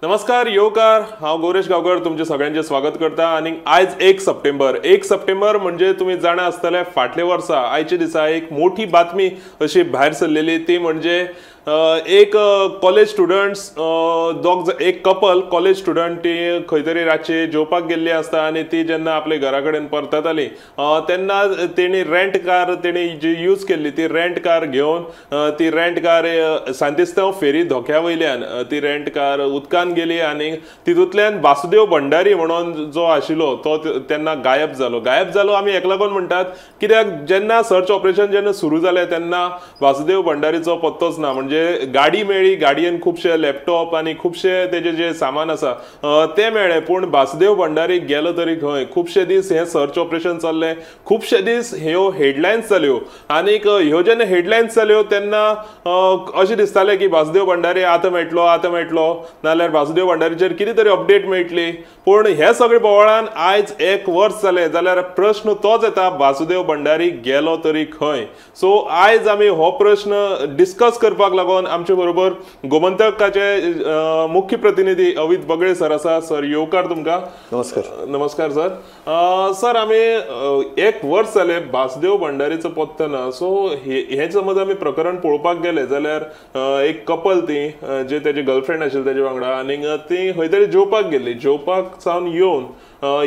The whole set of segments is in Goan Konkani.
नमस्कार येवकार, हांव गौरेश गांवकर तुमचे सगळ्यांचे स्वागत करता. आनी आयज 1 सप्टेंबर. 1 सप्टेंबर म्हणजे तुमी जाणा आसतले फाटल्या वर्सा आयच्या दिसा एक मोठी बातमी अशी भायर सरलेली, ती म्हणजे एक कॉलेज स्टुडंट्स एक कपल कॉलेज स्टुडंट ती खंय तरी रातची जेवपाक गेल्ली आसता आनी ती जेन्ना आपल्या घरा कडेन परतताली तेन्ना तेणी रेंट कार तेणी जी यूज केल्ली ती रेंट कार घेवन ती रेंट कार सांतिस्तांव फेरी धोक्या वयल्यान ती रेंट कार उदकान गेली आनी तितूंतल्यान वासुदेव भंडारी म्हणून जो आशिल्लो तो तेन्ना गायब जालो. गायब जालो आमी हेका लागून म्हणटात कित्याक जेन्ना सर्च ऑपरेशन जेन्ना सुरू जालें तेन्ना वासुदेव भंडारीचो पत्तोच ना. म्हणजे गाडी मेळ्ळी, गाडयेन खुबशे लॅपटॉप आनी खुबशे तेजे जे सामान आसा ते मेळ्ळे, पूण वासुदेव भंडारी गेलो तरी खंय? खुबशे दीस हें सर्च ऑपरेशन चल्लें, खुबशे दीस ह्यो हेडलायन्स जाल्यो आनीक ह्यो जेन्ना हेडलायन्स जाल्यो तेन्ना अशें दिसतालें की वासुदेव भंडारी आतां मेळटलो, आतां मेळटलो, नाजाल्यार वासुदेव भंडारीचेर कितें तरी अपडेट मेळटली. पूण हे सगळे बोवाळान आयज 1 वर्स जालें जाल्यार प्रश्न तोच येता, वासुदेव भंडारी गेलो तरी खंय? सो आयज आमी हो प्रश्न डिस्कस करपाक लागून आमचे बरोबर गोमंतकाचे मुख्य प्रतिनिधी अवित बगळे सर आसा. सर येवकार तुमकां. नमस्कार. नमस्कार सर. सर आमी 1 वर्स जालें वासुदेव भंडारीचो पत्तो ना. सो हे समज आमी प्रकरण पळोवपाक गेले जाल्यार एक कपल ती जे तेजी गर्लफ्रेंड आशिल्ली तेजे वांगडा आनीक ती खंय तरी जेवपाक गेल्ली, जेवपाक सावन येवन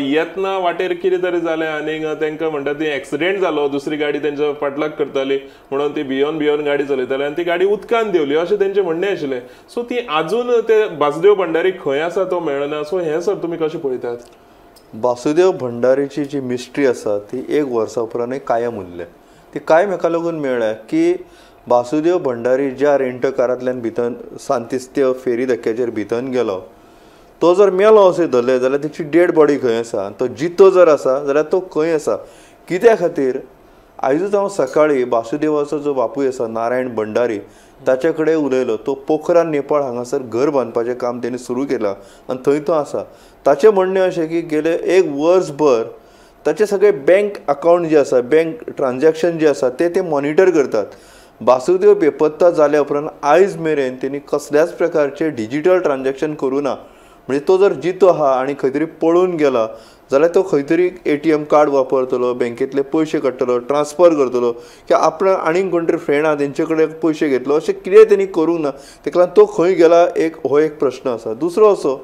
येतना वाटेर कितें तरी जालें आनीक तांकां म्हणटा ती एक्सिडेंट जालो, दुसरी गाडी तेंचो फाटलाग करताली म्हणून ती भियोन भियोन गाडी चलयताली आनी ती गाडी उदकान देंवली अशें तेंचें म्हणणें आशिल्लें. सो ती आजून ते वासुदेव भंडारी खंय आसा तो मेळना. सो हें सर तुमी कशें पळयतात? वासुदेव भंडारीची जी मिस्ट्री आसा ती 1 वर्सा उपरांतूय कायम उरल्या. ती कायम हेका लागून मेळ्ळ्या की वासुदेव भंडारी ज्या रेंटकारांतल्यान भितर सांतिस्तेव फेरी धक्क्याचेर भितर गेलो तो जर मेलो अशें धरलें जाल्यार तेची डेड बॉडी खंय आसा, तो जितो जर आसा जाल्यार तो खंय आसा? कित्या खातीर आयजूच हांव सकाळीं वासुदेवाचो जो बापूय आसा नारायण भंडारी ताचे कडेन उलयलो. तो पोखरा नेपाळ हांगासर घर बांदपाचें काम तेणी सुरू केलां आनी थंय तो आसा. ताचें म्हणणें अशें की गेले 1 वर्सभर ताचे सगळे बँक अकावंट जे आसा, बँक ट्रान्जॅक्शन जे आसा ते मॉनिटर करतात. वासुदेव बेपत्ता जाल्या उपरांत आयज मेरेन तेणी कसल्याच प्रकारचें डिजीटल ट्रान्जॅक्शन करूं ना. म्हणजे तो जर जितो आहा आनी खंय तरी पळून गेला जाल्यार तो खंय तरी ATM card वापरतलो, बँकेतले पयशे काडटलो, ट्रान्सफर करतलो किंवा आपणा आनीक कोण तरी फ्रेंड आहा तेंचे कडेन पयशे घेतलो, अशें कितें तेणी करूंक ना. तेका लागून तो खंय गेला एक हो एक प्रश्न आसा. दुसरो असो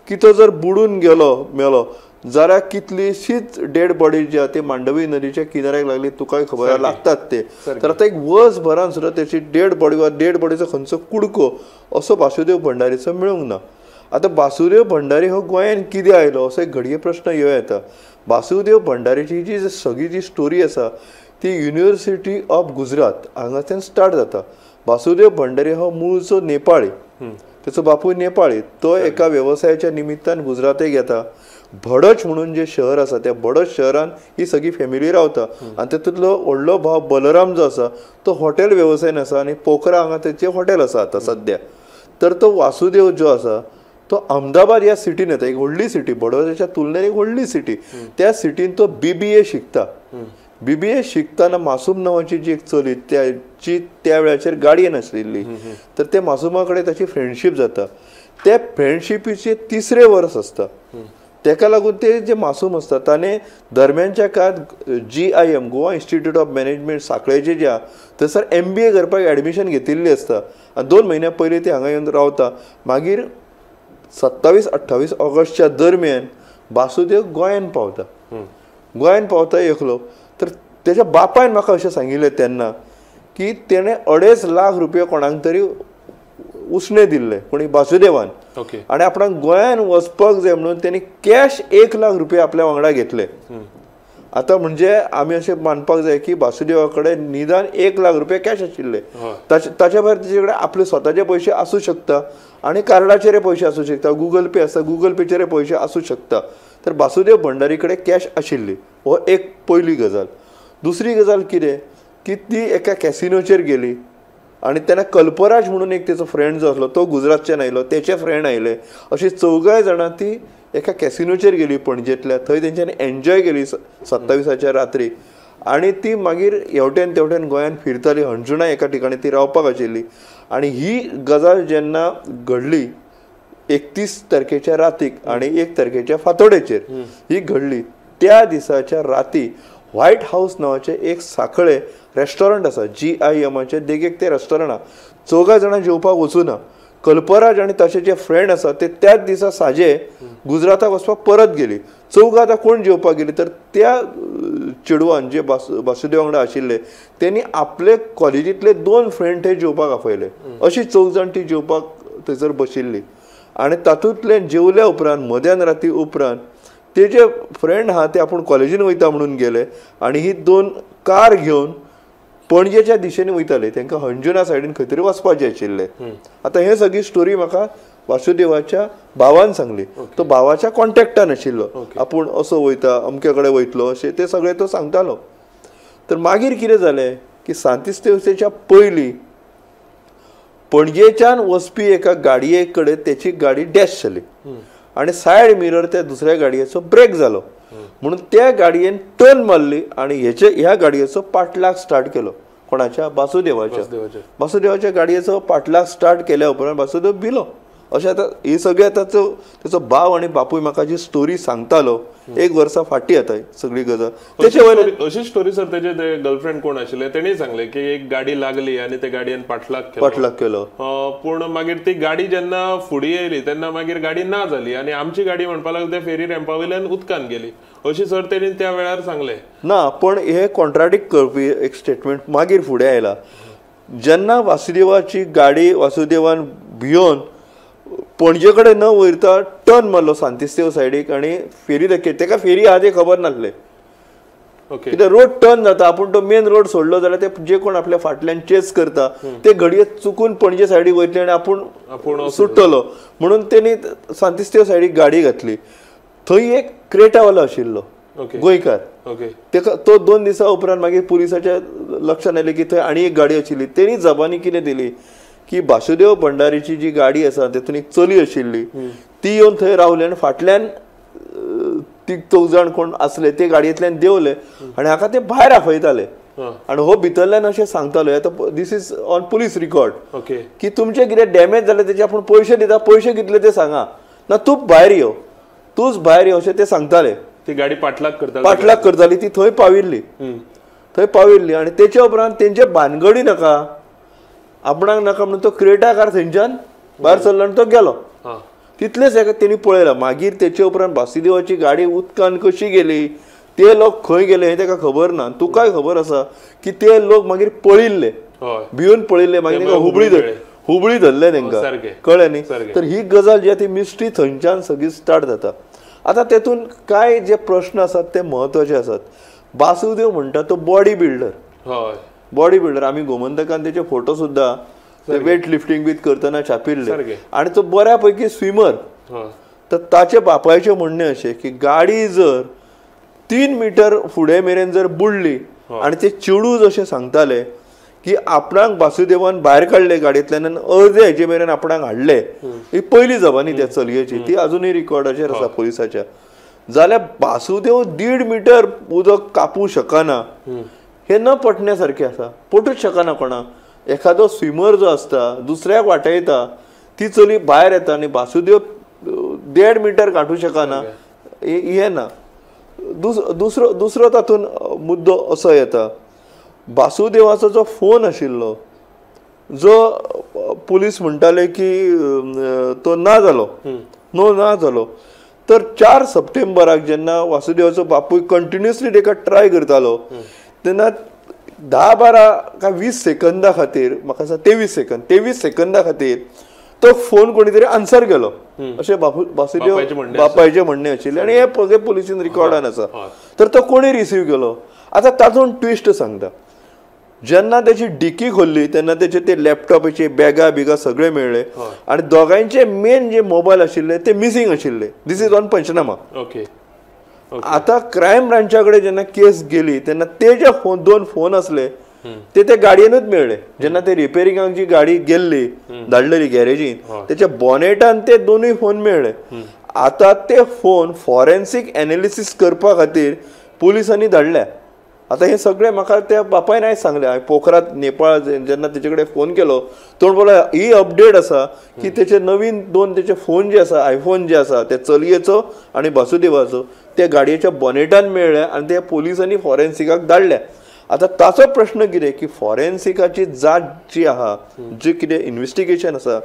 की तो जर बुडून गेलो मेलो जाल्यार कितलीशीच डेड बॉडी जी आहा ती मांडवी नदीच्या किनाऱ्याक लागली, तुकाय खबर आहा, लागतात ते. तर आतां 1 वर्सभरान सुद्दां तेची डेड बॉडी वा डेड बॉडीचो खंयचो कुडको असो वासुदेव भंडारीचो मेळूंक ना. आतां वासुदेव भंडारी हो गोंयान कितें आयलो असो एक घडये प्रश्न येवं येता. वासुदेव भंडारीची जी सगळी जी स्टोरी आसा ती युनिवर्सिटी ऑफ गुजरात हांगाच्यान स्टार्ट जाता. वासुदेव भंडारी हो मुळचो नेपाळी, तेचो बापूय नेपाळी, तो एका वेवसायाच्या निमित्तान गुजरातेक येता. भडच म्हणून जे शहर आसा त्या भडच शहरान ही सगळी फॅमिली रावता आनी तातूंतलो व्हडलो भाव बलराम जो आसा तो हॉटेल वेवसायान आसा आनी पोखरा हांगा तेचें हॉटेल आसा आतां सद्या. तर तो वासुदेव जो आसा तो अहमदाबाद ह्या सिटीन येता, एक व्हडली सिटी, बडोद्याच्या तुलनेन एक व्हडली सिटी. त्या सिटीन तो BBA शिकता. BBA शिकतना मासूम नांवाची जी एक चली त्याची त्या वेळाचेर गाडयेन आशिल्ली तर त्या मासुमा कडेन ताची फ्रेंडशीप जाता. त्या फ्रेंडशिपीचे 3रें वर्स आसता. तेका लागून ते जे मासूम आसता ताणें दरम्यानच्या काळांत GIM Goa institute of management सांखळेचे जे आहा थंयसर MBA करपाक एडमिशन घेतिल्ली आसता आनी 2 म्हयन्या पयलीं ती हांगा येवन रावता. मागीर 27-28 ऑगस्टच्या दरम्यान वासुदेव गोंयान पावता. गोंयान पावता एकलो. तर तेच्या बापायन म्हाका अशें सांगिल्लें तेन्ना की तेणें 2.5 लाख रुपया कोणाक तरी उसणे दिल्ले, कोणी वासुदेवान, आनी आपणाक गोंयान वचपाक जाय म्हणून तेणी कॅश 1 लाख रुपया आपल्या वांगडा घेतले. आतां म्हणजे आमी अशें मानपाक जाय की वासुदेवा कडेन निदान 1 लाख रुपया कॅश आशिल्ले. ताच्या भायर तेजे कडेन आपले स्वताचे पयशे आसूं शकता आनी कार्डाचेरय पयशे आसूं शकता, गुगल पे आसा, गुगल पेचेरय पयशे आसूं शकता. तर वासुदेव भंडारी कडेन कॅश आशिल्ली, हो एक पयली गजाल. दुसरी गजाल कितें की ती एका कॅसिनोचेर गेली आनी तेन्ना कल्पराज म्हणून एक तेचो फ्रेंड जो आसलो तो गुजरातच्यान आयलो, तेचे फ्रेंड आयले, अशी 4 जाणां ती एका कॅसिनोचेर गेली पणजेंतल्या. थंय तेंच्यांनी एन्जॉय केली 27च्या रात्री आनी ती मागीर हेवटेन तेवटेन गोंयान फिरताली. हणजुणा एका ठिकाणी ती रावपाक आशिल्ली आनी ही गजाल जेन्ना घडली 31 तारखेच्या रातीक आनी 1 तारखेच्या फांतोडेचेर ही घडली. त्या दिसाच्या राती व्हायट हाऊस नांवाचें एक साखळे रेस्टॉरंट आसा, GIMचे देगेक ते रेस्टॉरंट आसा. 4 जाणां जेवपाक वचूना. कल्पराज आनी ताचे जे फ्रेंड आसा ते त्याच दिसा साजे गुजराताक वचपाक परत गेली. 4 आतां कोण जेवपाक गेली तर त्या चेडवान जे वासुदेव वांगडा आशिल्ले तेणी आपले कॉलेजींतले 2 फ्रेंड थंय जेवपाक आपयले. अशी 4 जाण ती जेवपाक थंयसर बशिल्ली आनी तातूंतल्यान जेवल्या उपरांत मध्यान राती उपरांत ते जे फ्रेंड आहा ते आपूण कॉलेजीन वयता म्हणून गेले आनी ही 2 कार घेवन पणजेच्या दिशेन वयताले. तांकां हंजुना सायडीन खंय तरी वचपाचें आशिल्लें. आतां हे सगळी स्टोरी म्हाका वासुदेवाच्या भावान सांगली. तो भावाच्या कॉन्टेक्टान आशिल्लो, आपूण असो वयता अमके कडेन वयतलो अशें ते सगळें तो सांगतालो. तर मागीर कितें जालें की सांतिस्तेवसेच्या पयलीं पणजेच्यान वचपी एका गाडये कडेन तेची गाडी डॅश जाली आनी सायड मिरर त्या दुसऱ्या गाडयेचो ब्रेक जालो म्हणून त्या गाडयेन टर्न मारली आनी हेचे ह्या गाडयेचो पाठलाग स्टार्ट केलो. कोणाच्या? वासुदेवाच्या. वासुदेवाच्या गाडयेचो पाठलाग स्टार्ट केल्या उपरांत वासुदेव भिलो. अशें आतां ही सगळें आतां तेचो भाव आनी बापूय म्हाका जी स्टोरी सांगतालो 1 वर्सा फाटीं आतां सगळी गजाल तेचे वयल्यान. अशी स्टोरी सर तेजे ते गर्लफ्रेंड कोण आशिल्ले तेणी सांगले की एक गाडी लागली आनी ते गाडयेन पाठलाग केलो, पूण मागीर ती गाडी जेन्ना फुडें येयली तेन्ना मागीर गाडी ना जाली आनी आमची गाडी म्हणपाक लागली ते फेरी रॅम्पा वयल्यान उदकान गेली अशी सर तेणी त्या वेळार सांगले. ना, पण हे कॉन्ट्राडिक्ट करपी एक स्टेटमेंट मागीर फुडें आयला. जेन्ना वासुदेवाची गाडी वासुदेवान भियोन पणजे कडेन न वयता टर्न मारलो सांतिस्तेव सायडीक आनी फेरी दाखय, तेका फेरी आहा तें खबर नासलें. कित्याक रोड टर्न जाता, आपूण तो मेन रोड सोडलो जाल्यार ते जे कोण आपल्या फाटल्यान चेस करता ते घडये चुकून पणजे सायडीक वयतले आनी आपूण सुट्टलो म्हणून तेणी सांतिस्तेव सायडीक गाडी घातली. थंय एक क्रेटावालो आशिल्लो गोंयकार, तेका तो 2 दिसां उपरांत मागीर पुलिसाच्या लक्षांत आयलें की थंय आनी एक गाडी आशिल्ली. तेणी जबानी कितें दिली की वासुदेव भंडारीची जी गाडी आसा तेतून एक चली आशिल्ली, ती येवन थंय रावली आनी फाटल्यान ती 4 जाण कोण आसले ते गाडयेंतल्यान देंवले आनी हाका ते भायर आपयताले आनी हो भितरल्यान अशें सांगतालो, आतां this is on police record, की तुमचें कितें डॅमेज जालें तेजे आपूण पयशे दिता, पयशे कितले ते सांगा, ना तूं भायर यो, तूंच भायर यो अशें ते सांगताले. ती गाडी पाठलाग करताली, ती थंय पाविल्ली, थंय पाविल्ली आनी तेच्या उपरांत तेंचे भानगडी नाका आपणाक नाका म्हणून तो क्रेटा कार थंयच्यान भायर सरलो आनी तो गेलो. तितलेच एका तेणी पळयला. मागीर तेचे उपरांत वासुदेवाची गाडी उदकान कशी गेली, ते लोक खंय गेले हें तेका खबर ना. तुकाय खबर आसा की ते लोक मागीर पळिल्ले, भिवन पळिल्ले, मागीर तेंकां हुबळी धरले तेंकां, कळ्ळें न्ही. तर ही गजाल जी आसा ती मिस्ट्री थंयच्यान सगळी स्टार्ट जाता. आतां तेतून कांय जे प्रश्न आसात ते म्हत्वाचे आसात. वासुदेव म्हणटा तो बॉडी बिल्डर, बॉडी बिल्डर आमी गोमंतकान तेचे फोटो सुद्दां वेट लिफ्टींग बीत करतना छापिल्ले आनी तो बऱ्या पैकी स्विमर. तर ताचे बापायचें म्हणणें अशें की गाडी जर 3 मिटर फुडें मेरेन जर बुडली आनी ते चेडूं जशें सांगताले की आपणाक वासुदेवान भायर काडले गाडयेंतल्यान आनी अर्दे हेजे मेरेन आपणाक हाडले, ही पयली जबानी त्या चलयेची, ती अजुनूय रिकॉर्डाचेर आसा पुलिसाच्या. जाल्यार वासुदेव 1.5 मिटर उदक कापूं शकना हे न पटण्या सारकें आसा, पटूच शकना कोणाक. एखादो स्विमर जो आसता दुसऱ्याक वाटयता, ती चली भायर येता आनी वासुदेव 1.5 मिटर काडूं शकना हें ना. दुसरो दुसरो तातूंत मुद्दो असो येता, वासुदेवाचो जो फोन आशिल्लो जो पुलीस म्हणटाले की तो ना जालो, नो ना जालो, तर 4 सप्टेंबराक जेन्ना वासुदेवाचो बापूय कंटिन्युअसली तेका ट्राय करतालो तेन्ना 10 12 काय 20 सेकंदा खातीर, म्हाका दिसता 23 सेकंद, 23 सेकंदा खातीर तो फोन कोणी तरी आन्सर केलो अशें वासुदेव बापायचें म्हणणें आशिल्लें आनी हें सगळें पुलिसीन रिकॉर्डान आसा. तर तो कोणी रिसीव केलो. आतां तातूंत ट्विस्ट सांगता, जेन्ना तेची डिकी खोल्ली तेन्ना तेचे ते लॅपटॉपाचे बॅगां बिगां सगळे मेळ्ळे आनी दोगांयचे मेन जे मोबायल आशिल्ले ते मिसींग आशिल्ले. This is on panchnama. आतां क्रायम ब्रांचा कडेन जेन्ना केस गेली तेन्ना ते जे फोन 2 फोन आसले ते ते गाडयेनूच मेळ्ळे. जेन्ना ते रिपेरिंगाक जी गाडी गेल्ली धाडलेली गॅरेजीन तेच्या बॉनेटान ते 2 फोन मेळ्ळे. आतां ते फोन फॉरेन्सीक एनालिसीस करपा खातीर पुलिसांनी धाडल्या. आतां हें सगळें म्हाका त्या बापायन आयज सांगलें. हांवें पोखरात नेपाळ जेन्ना तेजे कडेन फोन केलो तो म्हणपाक लागलो ही अपडेट आसा की तेचे नवीन 2 तेचे फोन जे आसा, आयफोन जे आसा ते चलयेचो आनी वासुदेवाचो त्या गाडयेच्या बोनेटान मेळ्ळे आनी ते पोलिसांनी फॉरेन्सिकाक धाडल्या. आतां ताचो प्रश्न कितें की फॉरेन्सिकाची जांच जी आहा, जी कितें इन्वेस्टिगेशन आसा,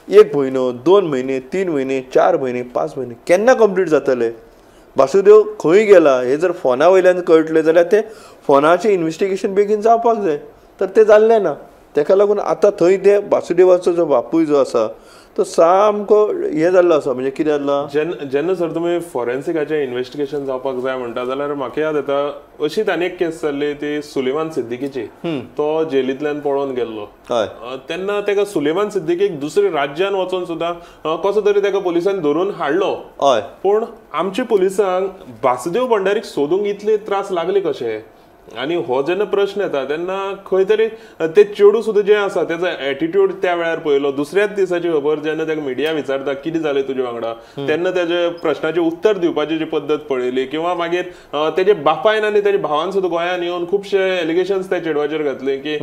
1 म्हयनो 2 म्हयने 3 म्हयने 4 म्हयने 5 म्हयने केन्ना कंप्लीट जातले? वासुदेव खंय गेला हे जर फोना वयल्यान कळटलें जाल्यार ते फोनाचें इन्वेस्टिगेशन बेगीन जावपाक जाय, तर तें जाल्लें ना. तेका लागून आतां थंय ते वासुदेवाचो जो बापूय जो आसा तो सामको हें जाल्लो आसा. म्हणजे कितें जालां जेन्ना सर तुमी फॉरेन्सिकाचें इन्वेस्टिगेशन जावपाक जाय म्हणटा जाल्यार म्हाका याद येता अशीच आनी एक केस जाल्ली ती सुलेमान सिद्दीकीची. तो जेलींतल्यान पळोवन गेल्लो तेन्ना ताका सुलेमान सिद्दीकीक दुसऱ्या राज्यान वचोन सुद्दां कसो तरी ताका पोलिसान धरून हाडलो. पूण आमच्या पोलिसांक वासुदेव भंडारीक सोदूंक इतले त्रास लागले कशे? आनी हो जेन्ना प्रश्न येता तेन्ना खंय तरी ते चेडूं सुद्दां जें आसा तेजो एटिट्यूड त्या वेळार पळयलो. दुसऱ्याच दिसाची खबर जेन्ना ताका मिडिया विचारता कितें जालें तुजे वांगडा तेन्ना तेजे प्रश्नाचें उत्तर दिवपाची जी पद्दत पळयली, किंवा मागीर तेजे बापायन आनी तेजे भावान सुद्दां गोंयान येवन खुबशे एलिगेशन्स त्या चेडवाचेर घातले की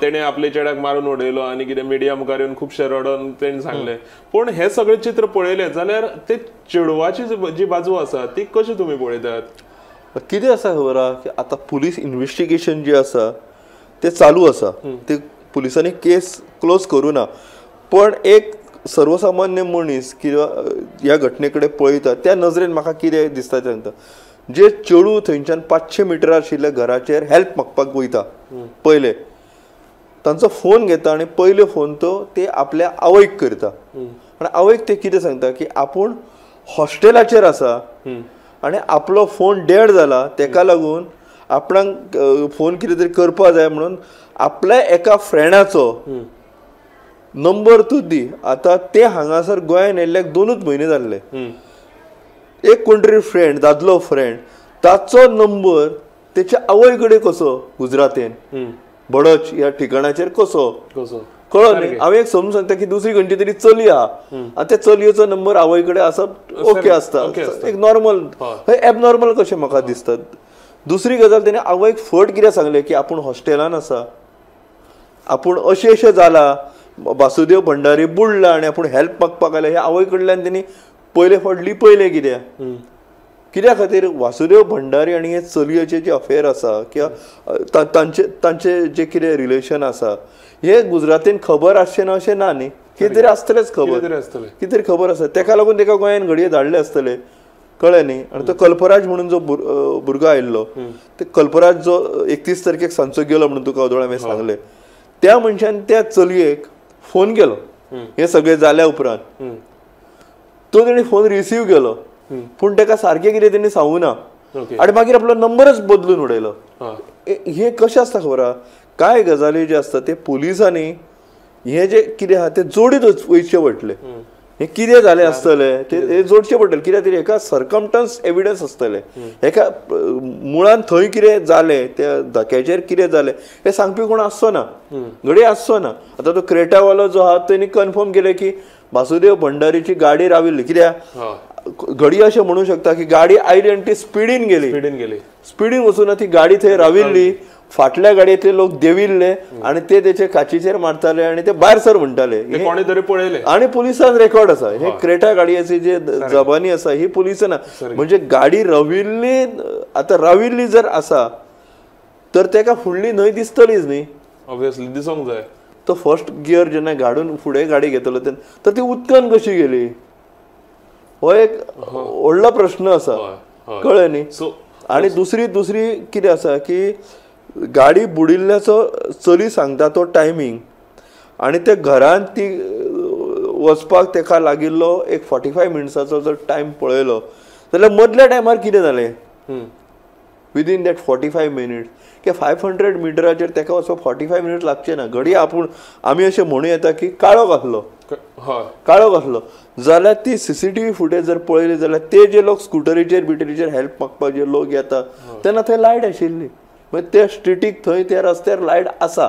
तेणें आपले चेड्याक मारून उडयलो आनी कितें मिडिया मुखार येवन खुबशे रडोन तेणें सांगलें. पूण हें सगळें चित्र पळयलें जाल्यार ते चेडवाची जी बाजू आसा ती कशी तुमी पळयतात? कितें आसा खबर आहा की आतां पुलीस इन्वेस्टिगेशन जें आसा तें चालू आसा, ते पुलिसांनी केस क्लोज करूं ना. पण एक सर्वसामान्य मनीस किंवा ह्या घटने कडेन पळयता त्या नजरेन म्हाका कितें दिसता तें सांगता. जे चेडूं थंयच्यान 500 मिटर आशिल्ल्या घराचेर हेल्प मागपाक वयता, पयले तांचो फोन घेता आनी पयले फोन तो ते आपल्या आवयक करता आनी आवयक ते कितें सांगता की आपूण हॉस्टेलाचेर आसा आनी आपलो फोन डेड जाला, तेका लागून आपणाक फोन कितें तरी करपा जाय म्हणून आपल्या एका फ्रेंडाचो नंबर तूं दी. आतां ते हांगासर गोंयान येयल्ल्याक 2 म्हयने जाल्ले. एक कोण तरी फ्रेंड, दादलो फ्रेंड, ताचो नंबर तेच्या आवय कडेन कसो गुजरातेन बडोच ह्या ठिकाणाचेर कसो कळ्ळो न्ही? हांव एक समजून सांगता की दुसरी खंयची तरी चली आहा आनी त्या चलयेचो नंबर आवय कडेन आसप ओके आसता, एक नॉर्मल. हें एबनॉर्मल कशें म्हाका दिसता. दुसरी गजाल, तेणें आवयक फट कितें सांगलें की आपूण हॉस्टेलान आसा, आपूण अशें अशें जाला, वासुदेव भंडारी बुडला आनी आपूण हेल्प मागपाक आयला. हे आवय कडल्यान तेणी पयले फावट लिपयलें कित्याक? कित्या खातीर वासुदेव भंडारी आनी हे चलयेचे जे अफेयर आसा किंवा तांचे तांचे जे कितें रिलेशन आसा हे गुजरातेन खबर आसचें ना अशें ना न्ही, कितें तरी आसतलेंच खबर, कितें तरी खबर आसा. तेका लागून तेका गोंयान घडये धाडले आसतले, कळ्ळें न्ही? आनी तो कल्पराज म्हणून जो भुरगो आयिल्लो, ते कल्पराज जो 31 तारखेक सांजचो गेलो म्हणून तुका अदोळ हांवें सांगलें, त्या मनशान त्या चलयेक फोन केलो. हें सगळें जाल्या उपरांत तो तेणी फोन रिसीव केलो, पूण तेका सारकें कितें तेणी सांगू ना आनी मागीर आपलो नंबरच बदलून उडयलो. हें कशें आसता खबर आहा? कांय गजाली जे आसता ते पुलिसांनी हें जें कितें आहा तें जोडीत वयचें पडटलें. हें कितें जालें आसतलें तें जोडचें पडटलें, कित्याक तरी हेका सर्कमटन्स एविडन्स आसतलें, हेका मुळान थंय कितें जालें, त्या धक्याचेर कितें जालें हें सांगपी कोण आसचो ना, घडये आसचो ना. आतां तो क्रेटावालो जो आहा तेणी कन्फर्म केलें की वासुदेव भंडारीची गाडी राविल्ली, कित्याक घडये अशें म्हणूं शकता की गाडी आयली आनी ती स्पिडीन गेली, स्पिडीन वचून ती गाडी थंय राविल्ली, फाटल्या गाडयेंतले लोक देविल्ले आनी ते तेचे काचीचेर मारताले आनी ते भायर सर म्हणटाले, कोणी तरी पळयले आनी पुलिसान रेकॉर्ड आसा. हे क्रेटा गाडयेची जे जबानी आसा ही पुलिसान, म्हणजे गाडी राविल्ली, आतां राविल्ली जर आसा तर तेका फुडली न्हंय दिसतलीच न्ही, ऑब्वियसली दिसोंक जाय. तो फर्स्ट गियर जेन्ना घाडून फुडें गाडी घेतलो तेन्ना तर ती उदकान कशी गेली हो एक व्हडलो प्रश्न आसा, कळ्ळें न्ही? आनी दुसरी दुसरी कितें आसा की गाडी बुडिल्ल्याचो चली सांगता तो टायमींग आनी त्या घरान ती वचपाक तेका लागिल्लो एक 45 मिनट्साचो जर टायम पळयलो जाल्यार मदल्या टायमार कितें जालें विदीन that 45 minutes किंवा 500 मिटराचेर तेका वचपाक 45 मिनट्स लागचे ना. घडये आपूण आमी अशें म्हणूं येता की काळोख आसलो, काळोख आसलो जाल्यार ती CCTV footage जर पळयली जाल्यार ते जे लोक स्कुटरीचेर बिटरीचेर हेल्प मागपाक जे लोक येता तेन्ना थंय लायट आशिल्ली, मागीर त्या स्ट्रिटीक थंय त्या रस्त्यार लायट आसा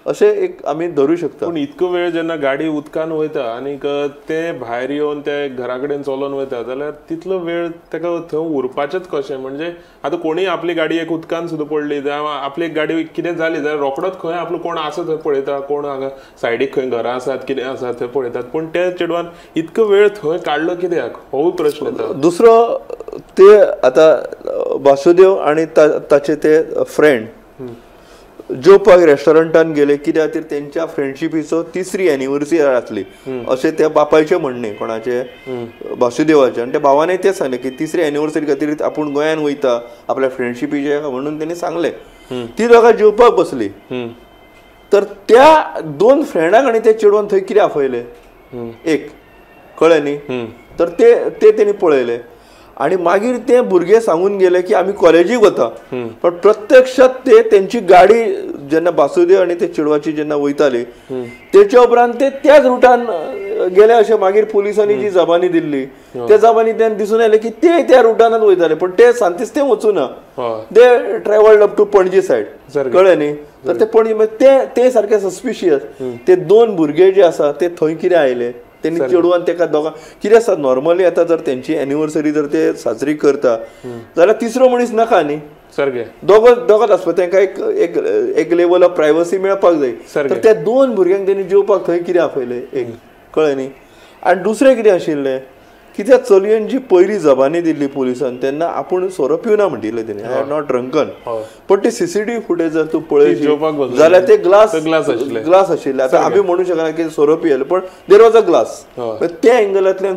अशें एक आमी धरू शकता. पूण इतको वेळ जेन्ना गाडी उदकान वयता आनीक ते भायर येवन ते घरा कडेन चलोन वयता जाल्यार तितलो वेळ ताका थंय उरपाचेच कशें? म्हणजे आतां कोणीय आपली गाडी एक उदकान सुद्दां पडली जावं आपली गाडी कितें जाली जाल्यार रोखडोच खंय आपलो कोण आसा थंय पळयता, कोण हांगा सायडीक खंय घरां आसात कितें आसा थंय पळयतात. पूण त्या चेडवान इतको वेळ थंय काडलो कित्याक होवूय प्रश्न येता. दुसरो ते आतां वासुदेव आनी ताचे ते फ्रेंड जेवपाक रेस्टॉरंटान गेले कित्या खातीर तेंच्या फ्रेंडशिपीचो तिसरी एनिवर्सरी आसली अशें त्या बापायचें म्हणणें, कोणाचें, वासुदेवाचें. आनी त्या भावानय तें सांगलें की तिसरी एनिवर्सरी खातीर आपूण गोंयान वयता आपल्या फ्रेंडशिपीचे म्हणून तेणी सांगलें. ती दोगां जेवपाक बसली तर त्या दोन फ्रेंडांक आनी त्या चेडवान थंय कितें आपयलें एक कळ्ळें न्ही, तर ते ते तेणी पळयलें आनी मागीर ते भुरगे सांगून गेले की आमी कॉलेजीक वता. पण प्रत्यक्षात ते तेंची गाडी जेन्ना वासुदेव आनी ते चेडवाची जेन्ना वयताली तेच्या उपरांत ते त्याच रुटान गेले अशें मागीर पुलिसांनी जी जबानी दिल्ली त्या जबानी त्यान दिसून आयलें की ते त्या रुटानच वयताले, पण ते सांतिस्ते वचूना, they travelled up to Panaji side, कळ्ळें न्ही. तर ते पणजी ते ते सारके सस्पिशियस ते दोन भुरगे जे आसा ते थंय कितें आयले तेणी चेडवान तेका दोगां कितें आसा नॉर्मली आतां जर तेंची एनिवर्सरी जर ते साजरी करता जाल्यार तिसरो मनीस नाका न्ही, सारकें दोगांच आसपा, तेंकां एक एक एक लेवल ऑफ प्रायवसी मेळपाक जाय. तर त्या दोन भुरग्यांक तेणी जेवपाक थंय कितें आपयलें एक, कळ्ळें न्ही. आनी दुसरें कितें आशिल्लें की त्या चलयेन जी पयली जबानी दिल्ली पुलिसान तेन्ना आपूण सोरो पिवना म्हणटिल्लें तेणी, I am not drunken, पण ती सीसीटीव्ही फुटेज जर तूं पळयशी जाल्यार ते ग्लास ग्लास आशिल्ले. आतां आमी म्हणू शकना की सोरो पियेले, पण there was a glass. त्या एंगलांतल्यान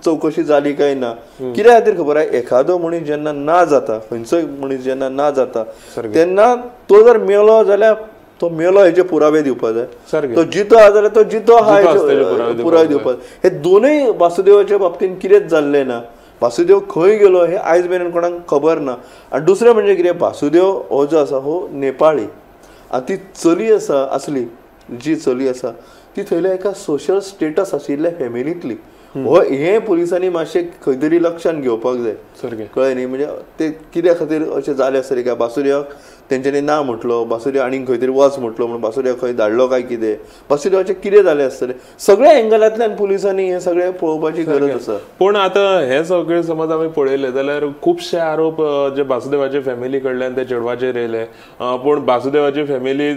चवकशी जाली काय ना कित्या खातीर खबर आहा, एखादो मनीस जेन्ना ना जाता, खंयचोय मनीस जेन्ना ना जाता तेन्ना तो जर मेलो जाल्यार तो मेलो हेचे पुरावे दिवपाक जाय, तो जितो आहा जाल्यार तो जितो आहा हेचे पुरावे दिवपाक जाय. हे दोनूय वासुदेवाच्या बाबतीन कितेंच जाल्लें ना. वासुदेव खंय गेलो हे आयज मेरेन कोणाक खबर ना. आनी दुसरें म्हणजे कितें, वासुदेव हो जो आसा हो नेपाळी आनी ती चली आसा आसली जी चली आसा ती थंयल्या एका सोशल स्टेटस आशिल्ल्या फॅमिलींतली. हो हें पुलिसांनी मातशें खंय तरी लक्षान घेवपाक जाय, कळ्ळें न्ही. म्हणजे ते कित्या खातीर अशें जालें आसतलें काय वासुदेवाक तेंच्यांनी ना म्हटलो, वासुदेव आनीक खंय तरी वच म्हटलो म्हणून वासुदेव खंय धाडलो काय कितें, वासुदेवाचें कितें जालें आसतलें, सगळ्या एंगलांतल्यान पुलिसांनी हें सगळें पळोवपाची गरज आसा. पूण आतां हें सगळें समज आमी पळयलें जाल्यार खुबशे आरोप जे वासुदेवाचे फॅमिली कडल्यान त्या चेडवाचेर येयले. पूण वासुदेवाची फॅमिली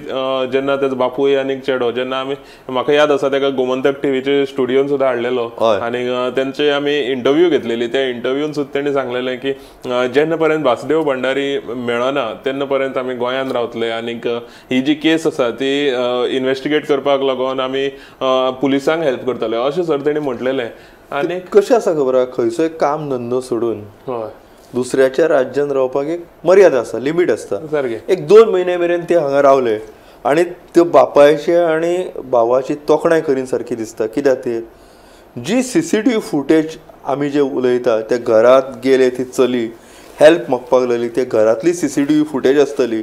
जेन्ना तेजो बापूय आनी चेडो जेन्ना आमी, म्हाका याद आसा तेका गोमंतक टीव्हीचे स्टुडियोन सुद्दां हाडलेलो आनी तेंचे आमी इंटरव्यू घेतलेली. त्या इंटरव्यून सुद्दां तेणी सांगलेलें की जेन्ना पर्यंत वासुदेव भंडारी मेळना तेन्ना पर्यंत आमी गोंयांत रावतले आनीक ही जी केस आसा ती इन्वेस्टिगेट करपाक लागून आमी पुलिसांक हेल्प करतले अशें सर तेणी म्हटलेलें. आनी कशें आसा खबर आहा, खंयचोय काम धंदो सोडून दुसऱ्याच्या राज्यान रावपाक एक मर्यादा आसता, लिमीट आसता. सारकें एक 2 म्हयने मेरेन ते हांगा रावले आनी त्यो बापायचे आनी भावाची तोखणाय करीन सारकी दिसता. कित्याक खातीर जी सीसीटीव्ही फुटेज आमी जे उलयता त्या घरांत गेले ती चली हेल्प मागपाक लागली, ते घरांतली सीसीटीव्ही फुटेज आसतली,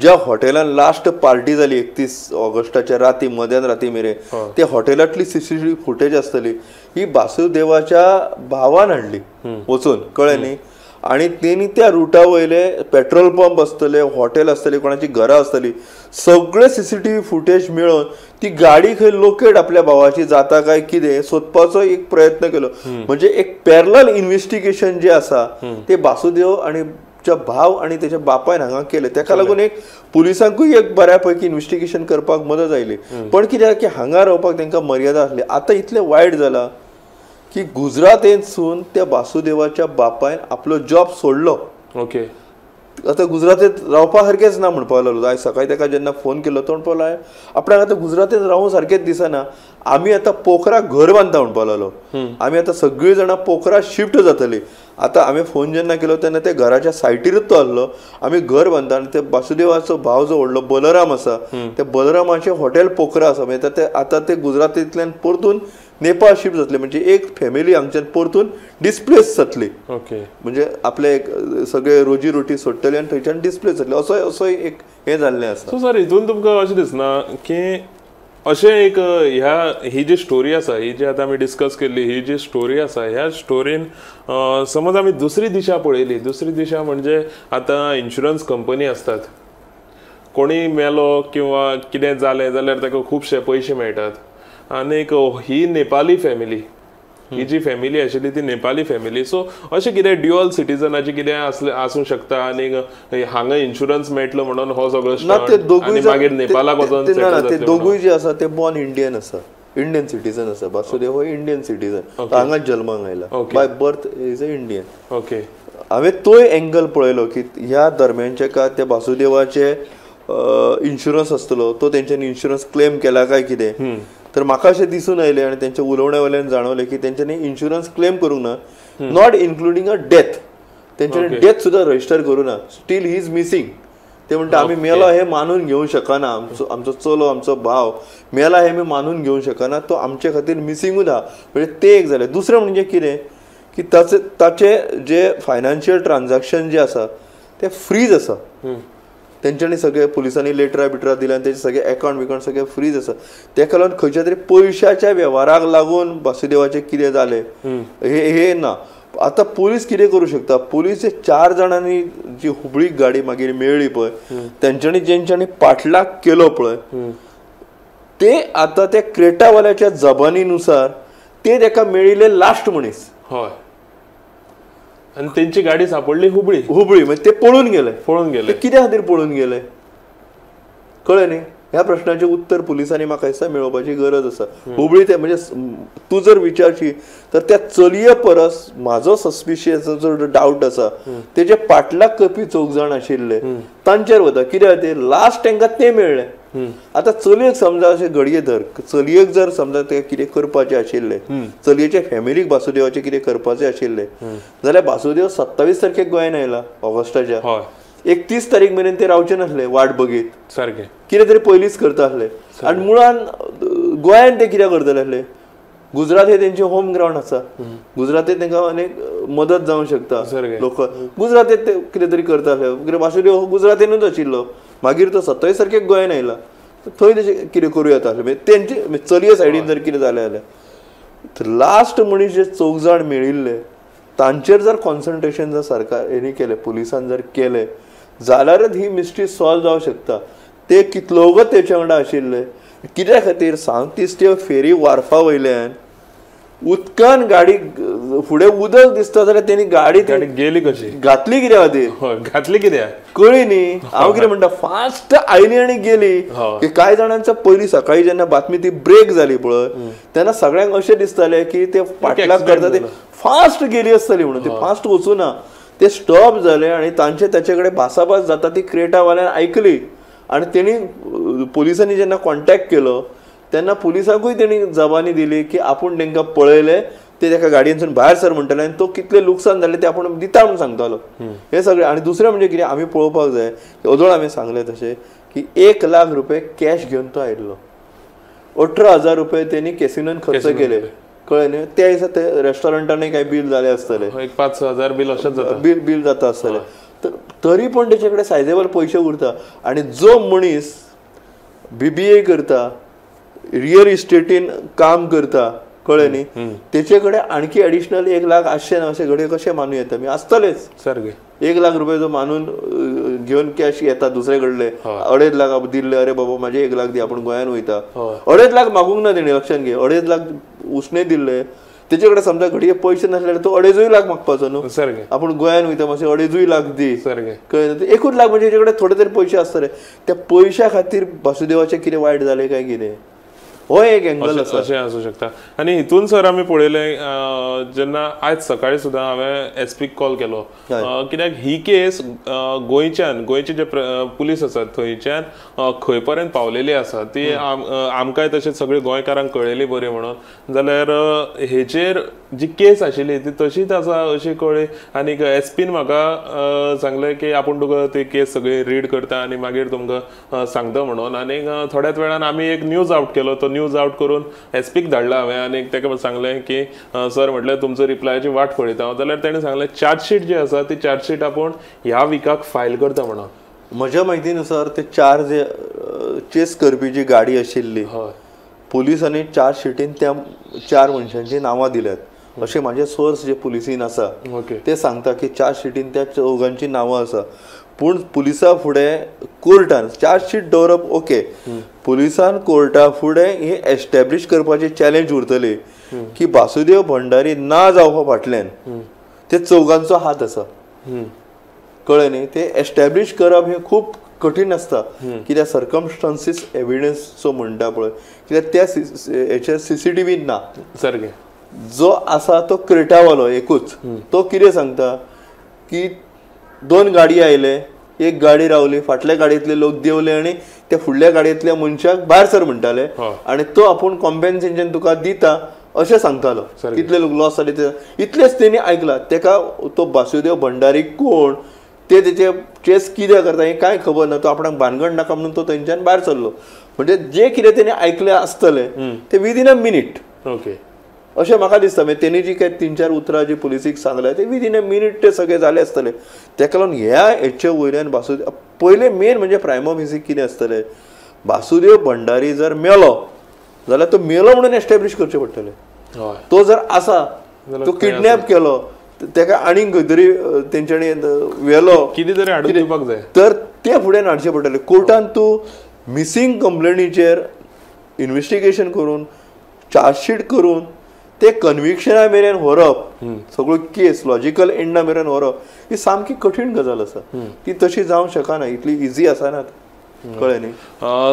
ज्या हॉटेलान लास्ट पार्टी जाली 31 ऑगस्टाच्या राती मध्यान राती मेरेन त्या हॉटेलांतली सीसीटीव्ही फुटेज आसतली, ही वासुदेवाच्या भावान हाडली वचून, कळ्ळें न्ही. आनी तेणी त्या रुटा वयले पेट्रोल पंप आसतले, हॉटेल आसतले, कोणाची घरां आसतली, सगळे सीसीटीव्ही फुटेज मेळोवन ती गाडी खंय लोकेट आपल्या भावाची जाता काय कितें सोदपाचो एक प्रयत्न केलो. म्हणजे एक पॅरलल इन्व्हेस्टिगेशन जे आसा ते वासुदेव आनी भाव आनी तेच्या बापायन हांगा केलें. तेका लागून एक पुलिसांकूय एक बऱ्या पैकी इन्व्हेस्टिगेशन करपाक मदत आयली. पण कित्याक की हांगा रावपाक तेंकां मर्यादा आसली. आतां इतलें वायट जालां की गुजरातेंतसून त्या वासुदेवाच्या बापायन आपलो जॉब सोडलो. ओके, आतां गुजरातेंत रावपा सारकेंच ना म्हणपाक लागलो. आयज सकाळी ताका जेन्ना फोन केलो तो म्हणपाक लागलो आपणाक आतां गुजरातेंत रावूं सारकेंच दिसना, आमी आतां पोखरा घर बांदता म्हणपाक लागलो, आमी आतां सगळीं जाणां पोखरा शिफ्ट जातली. आतां आमी फोन जेन्ना केलो तेन्ना त्या घराच्या सायटीरूच तो आसलो, आमी घर बांदता. आनी ते वासुदेवाचो भाव जो व्हडलो बलराम आसा त्या बलरामाचें हॉटेल पोखरा आसा. म्हणजे ते आतां ते गुजरातेंतल्यान परतून नेपाळ शिफ्ट जातले, म्हणजे एक फॅमिली हांगच्यान परतून डिस्प्लेस जातली. ओके, म्हणजे आपले एक सगळे रोजी रोटी सोडटले आनी थंयच्यान डिस्प्लेस जातले, असो असो एक हें जाल्लें आसा. सो सर हितून तुमकां अशें दिसना की अशें एक ह्या ही जी स्टोरी आसा, ही जी आतां आमी डिस्कस केल्ली ही जी स्टोरी आसा, ह्या स्टोरीन समज आमी दुसरी दिशा पळयली, दुसरी दिशा म्हणजे आतां इन्शुरन्स कंपनी आसतात, कोणी मेलो किंवा कितें जालें जाल्यार ताका खुबशे पयशे मेळटात. आनीक ही नेपाली फॅमिली, ही जी फॅमिली आशिल्ली ती नेपाली फॅमिली. सो अशें कितें ड्युअल सिटीजनाचें कितें आसलें आसूं शकता आनी हांगा इन्शुरन्स मेळटलो म्हणून हो सगळो स्टंट मागीर नेपालाक वचोन ते दोगूय जे आसा ते बॉर्न इंडियन आसा, इंडियन सिटीजन आसा. वासुदेव हो इंडियन सिटीजन, हांगाच जल्माक आयला, by birth is a Indian. Okay, हांवें तोय एंगल पळयलो की ह्या दरम्यानचे का त्या वासुदेवाचे इन्शुरन्स आसतलो तो तेंच्यांनी इन्शुरन्स क्लेम केला काय कितें. तर म्हाका अशें दिसून आयलें आनी तेंच्या उलोवण्या वयल्यान जाणवलें की तेंच्यांनी इन्शुरन्स क्लेम करूंक ना, not including a death. तेंच्यांनी डेथ सुद्दां रजिस्टर करूं ना, स्टील he is missing. ते म्हणटा आमी मेलो हें मानून घेवंक शकना, आमचो आमचो चलो आमचो भाव मेला हें आमी मानून घेवंक शकना, तो आमचे खातीर मिसिंगूच आहा. म्हणजे तें एक जालें. दुसरें म्हणजे कितें की ताचे ताचे जे फायनान्शियल ट्रान्जॅक्शन जे आसा ते फ्रीज आसा. तेंच्यांनी सगळे पुलिसांनी लेटरां बिटरां दिल्या आनी तेजे सगळे एकावंट बिकावंट सगळे फ्रीज आसा. तेका लागून खंयच्या तरी पयशाच्या वेव्हाराक लागून वासुदेवाचें कितें जालें हे हे ना. आतां पुलीस कितें करूं शकता, पुलीस 4 जाणांनी जी हुबळी गाडी मागीर मेळ्ळी पळय तेंच्यांनी जेंच्यांनी पाठलाग केलो पळय ते आतां त्या क्रेटावाल्याच्या जबानीनुसार ते तेका मेळिल्ले लास्ट मनीस. हय, आनी तेंची गाडी सापडली हुबळी. हुबळी म्हणजे ते पळून गेले. पळून गेले कित्या खातीर पळून गेले कळ्ळें न्ही. ह्या प्रश्नाचें उत्तर पुलिसांनी म्हाका दिसता मेळोवपाची गरज आसा. हुबळी ते म्हणजे तूं जर विचारशी तर त्या चलये परस म्हाजो सस्पिशियस जो डावट आसा तेजे पाठलाग करपी 4 जाण आशिल्ले तांचेर वता. कित्याक खातीर लास्ट तांकां ते मेळ्ळे. आतां चलयेक समजा अशें घडये धर चलयेक जर समजा ते कितें करपाचें आशिल्लें, चलयेच्या फॅमिलीक वासुदेवाचें कितें करपाचें आशिल्लें जाल्यार वासुदेव 27 तारखेक गोंयान आयला ऑगस्टाच्या, 31 तारीख मेरेन ते रावचे नासले वाट बघीत, सारकें कितें तरी पयलींच करता आसले. आनी मुळान गोंयान ते कित्याक करतले आसले, गुजरात हे तेंचे होम ग्रावंड आसा, गुजरातेंत तांकां अनेक मदत जावंक शकता लोक, गुजरातेंत ते कितें तरी करता आसले. कित्याक वासुदेव हो गुजरातेनूच आशिल्लो, मागीर तो 27 तारखेक गोंयान आयला, थंय तशें कितें करूं येता आसलें. म्हणजे तेंचे चलये सायडीन जर कितें जालें जाल्यार लास्ट मनीस जे 4 जाण मेळिल्ले तांचेर जर कॉन्सन्ट्रेशन जर सरकार हेणी केलें, पुलिसान जर केलें जाल्यारच ही मिस्ट्री सॉल्व जावंक शकता. ते कितलोगच तेच्या वांगडा आशिल्ले कित्या खातीर सांतिस्तेव फेरी वार्फा वयल्यान उदकान गाडी फुडें उदक दिसता जाल्यार तेणी गाडी गेली कशी घातली कित्या खातीर घातली कित्याक कळ्ळी न्ही. हांव कितें म्हणटा फास्ट आयली आनी गेली. की कांय जाणांचो पयलीं सकाळी जेन्ना बातमी ती ब्रेक जाली पळय तेन्ना सगळ्यांक अशें दिसतालें की ते पाठलाग करता ते फास्ट गेली आसतली म्हणून, ते फास्ट वचूना, ते स्टॉप जाले आनी तांचे ताचे कडेन भासाभास जाता ती क्रेटावाल्यान आयकली आनी तेणी पुलिसांनी जेन्ना कॉन्टॅक्ट केलो तेन्ना पुलिसांकूय तेणी जबानी दिली की आपूण तांकां पळयले ते ताका गाडयेनसून भायर सर म्हणटाले आनी तो कितले लुकसाण जालें ते आपूण दिता म्हणून सांगतालो. हे सगळें. आनी दुसरें म्हणजे कितें आमी पळोवपाक जाय, अदोळ आमी सांगलें तशें की 1 लाख रुपये कॅश घेवन तो आयिल्लो, 18,000 रुपये तेणी कॅसिनोन खर्च केले, कळ्ळें न्ही. त्या दिसा ते रेस्टॉरंटानूय कांय बील जालें आसतलें, 5-6 हजार बील अशेंच जाता, बील जाता आसतलें, तर तरी पण तेचे कडेन सायजेबल पयशे उरता. आनी जो मनीस BBA करता, रियल इस्टेटीन काम करता, कळ्ळें न्ही, तेचे कडेन आणखी एडिशनल 1 लाख आसचे ना अशें घडये कशें मानू येता. मी आसतलेच सारकें 1 लाख रुपये जो मानून घेवन कॅश येता दुसरे कडले, 2.5 लाख दिल्ले, अरे बाबा माझे 1 लाख दी आपूण गोंयान वयता, 2.5 लाख मागूंक ना तेणी, लक्षात घे, 2.5 लाख उसणे दिल्ले, तेचे कडेन समजा घडये पयशे नासले जाल्यार तो 2.5 लाख मागपाचो न्हू, आपूण गोंयान वयता मातशें 2.5 लाख दी, कळ्ळें. 1 लाख म्हणजे तेचे कडेन थोडे तरी पयशे आसतले, त्या पयशा खातीर वासुदेवाचें कितें वायट जालें काय कितें हो एक एंगल आसा अशें आसूं शकता. आनी हितून सर आमी पळयलें जेन्ना आयज सकाळी सुद्दां हांवें एसपीक कॉल केलो, कित्याक ही केस गोंयच्यान गोंयचे जे पुलीस आसात थंयच्यान खंय पर्यंत पावलेली आसा ती आमकांय तशेंच सगळे गोंयकारांक कळ्ळेली बरी म्हणून, जाल्यार हेचेर जी केस आशिल्ली ती तशीच आसा अशी कळ्ळी. आनीक एसपीन म्हाका सांगलें की आपूण तुका ती केस सगळी रीड करता आनी मागीर तुमकां सांगता म्हणून. आनीक थोड्याच वेळान आमी एक न्यूज आवट केलो, तो न्यूज आवट करून एसपीक धाडला हांवें आनी ताका सांगलें की सर म्हटलें तुमचो रिप्लायाची वाट पळयता हांव, जाल्यार तेणें सांगलें चार्जशीट जी आसा ती चार्जशीट आपूण ह्या विकाक फायल करता म्हणून. म्हज्या म्हायतीनुसार ते 4 जे चेस करपी जी गाडी आशिल्ली पुलिसांनी चार्जशीटीन त्या 4 मनशांची नांवां दिल्यात. अशें म्हाजे सोर्स जे पुलिसीन आसा ते सांगता की चार्जशिटीन त्या चौगांची नांवां आसा. पूण पुलिसा फुडें कोर्टान चार्जशीट दवरप ओके, पुलिसान कोर्टा फुडें हे एस्टॅब्लीश करपाची चॅलेंज उरतली की वासुदेव भंडारी ना जावपा फाटल्यान ते चौगांचो हात आसा. कळ्ळें न्ही? ते एस्टॅब्लीश करप हें खूब कठीण आसता कित्याक सर्कमस्टन्सीस एविडन्स म्हणटा पळय, कित्याक त्या हेचेर CCTV ना. सारकें जो आसा तो क्रेटावालो एकूच, तो कितें सांगता की 2 गाडी आयले, एक गाडी रावली, फाटल्या गाडयेंतले लोक देंवले आनी त्या फुडल्या गाडयेंतल्या मनशाक भायर सर म्हणटाले आनी तो आपूण कॉम्पेन्सेशन तुका दिता अशें सांगतालो. कितले लोक लॉस जाले ते इतलेच तेणी आयकला. तेका तो वासुदेव भंडारी कोण, ते तेचे चेस कितें करता हें कांय खबर ना. तो आपणाक भानगड नाका म्हणून तो थंयच्यान भायर सरलो. म्हणजे जे कितें तेणी आयकलें आसतलें ते विदीन अ मिनीट ओके अशें म्हाका दिसता. मागीर तेणी जी काय 3-4 उतरां जी पुलिसीक सांगल्या ते विदीन अ मिनीट ते सगळे जाले आसतले. तेका लागून ह्या हेचे वयल्यान वासुदेव पयलें मेन म्हणजे प्रायम ऑफिसीक कितें आसतलें, वासुदेव भंडारी जर मेलो जाल्यार तो मेलो म्हणून एस्टॅब्लीश करचें पडटलें. तो जर आसा, तो किडनॅप केलो, तेका आनीक खंय तरी तेंच्यांनी व्हेलो, कितें तरी हाडून दिवपाक जाय, तर ते फुडें हाडचें पडटलें. कोर्टान तूं मिसींग कंप्लेनीचेर इन्वेस्टिगेशन करून चार्जशीट करून ते कन्विक्शना मेरेन व्हरप, सगळो केस लॉजिकल एंडा मेरेन व्हरप ही सामकी कठीण गजाल आसा. ती तशी जावंक शकना, इतली इजी आसना. कळ्ळें न्ही?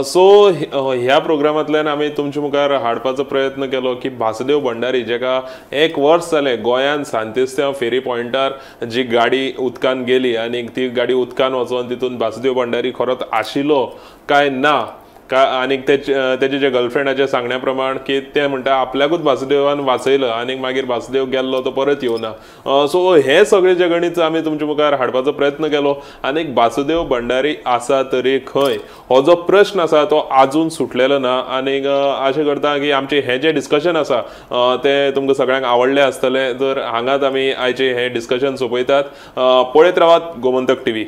सो ह्या प्रोग्रामांतल्यान आमी तुमच्या मुखार हाडपाचो प्रयत्न केलो की वासुदेव भंडारी जेका 1 वर्स जालें गोंयांत सांतिस्त्यांव फेरी पॉयंटार जी गाडी उदकान गेली आनी ती गाडी उदकान वचोन तितून वासुदेव भंडारी खरोच आशिल्लो काय ना का, आनी तेजे जे गर्लफ्रेंडाच्या सांगण्या प्रमाण की ते म्हणटा आपल्याकूच वासुदेवान वाचयलो आनी मागीर वासुदेव गेल्लो तो परत येवना. सो हे सगळे जे गणीत आमी तुमच्या मुखार हाडपाचो प्रयत्न केलो आनी वासुदेव भंडारी आसा तरी खंय हो जो प्रश्न आसा तो आजून सुटलेलो ना. आनी अशें करता की आमचें हें जें डिस्कशन आसा तें तुमकां सगळ्यांक आवडलें आसतलें. तर हांगाच आमी आयचें हें डिस्कशन सोंपयतात. पळयत रावात गोमंतक TV.